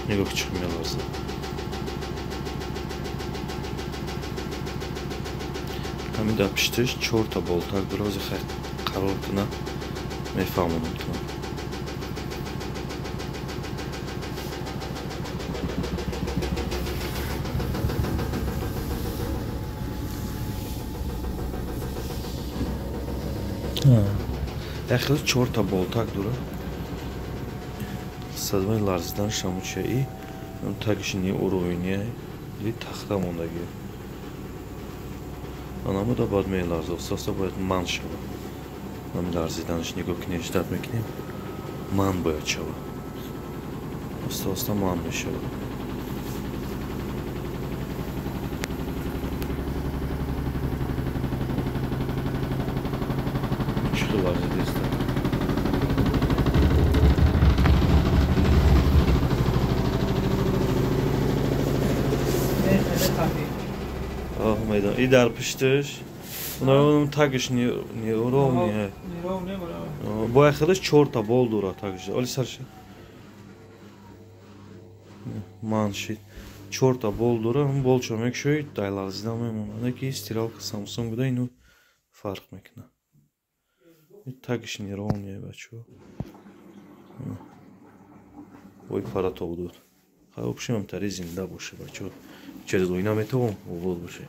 Нигоҳ, чӣ меларза. Ҳамин дар пишташ чорта болтак дора. Ози хай қарор куна, мефаҳмонам ту. Як хел чорта болтак дора. Садмаи ларзидан шамучаи тагиш неуровень и тахта мондагӣ. Анамуда бояд меларза, оста бояд ман шава. Ами ларзиданаш нигоҳ кунем, ждать мекунем, ман бояд шава. Оста оста ман мешава. Чӣ хел ларзидеста? Майдон. И дар пишташ тагиш неровне. Бояд хелаш чорта бол дора тагиш. Оли сарша. Ман шид. Чорта бол дора, болчо мекшоид, дай ларзида мемонад. Ки стиралка Samsung буда, ину фарқ мекунад. Тагиш неровне, бачо. Ой, паратоб дод. Хай, общем, тари зинда боше, бачо. Через оина метавон овод боше.